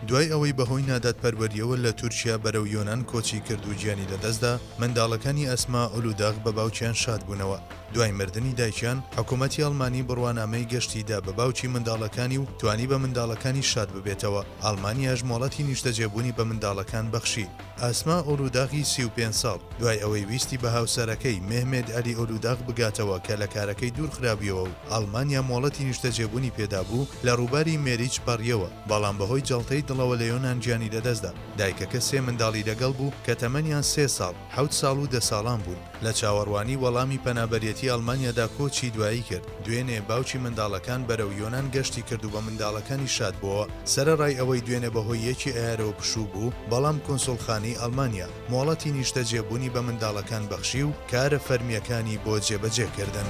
دوای ئەوەی بەهۆی نادادپەروەرییەوە لە تورکیا بەرەو یۆنان کۆچی کرد و گیانی لەدەستدا، منداڵەکانی ئەسما ئولوداغ بە باوکیان شاد بوونەوە. دوای مردنی دایکیان، حکومەتی ئەڵمانی بڕوانامەی گەشتی دا بە باوکی منداڵەکانی و توانی بە منداڵەکانی شاد ببێتەوە، ئەڵمانیاش مۆڵەتی نیشتەجێبوونی بە منداڵەکان بەخشی. ئەسما ئولوداغی 35 ساڵ، دوای ئەوەی ویستی بە هاوسەرەکەی، مێهمێت ئەلی ئولوداغ بگاتەوە کە لە کارەکەی دوورخرابوویەوە و ئەڵمانیا مۆڵەتی نیشتەجێبوونی پێدابوو، لە ڕووباری مێریچ پەڕییەوە، بەڵام بەهۆی جەڵتەی دڵەوە لە یۆنان گیانی لەدەستدا. دایکەکە سێ منداڵی لەگەڵ بوو کە تەمەنیان سێ ساڵ، حەوت ساڵ و دە ساڵان بوون. لە چاوەڕوانی وەڵامی پەنابەریەتی ئەڵمانیادا کۆچی دوایی کرد. دوێنێ باوکی منداڵەکان بەرەو یۆنان گەشتی کرد و بە منداڵەکانی شاد بۆوە. سەرەڕای ئەوەی دوێنێ بەهۆی یەکی ئایارەوە پشوو بوو، بەڵام کونسوڵخانەی ئەڵمانیا مۆڵەتی نیشتەجێبوونی بە منداڵەکان بەخشی و کارە فەرمییەکانی بۆ جێبەجێ کردن.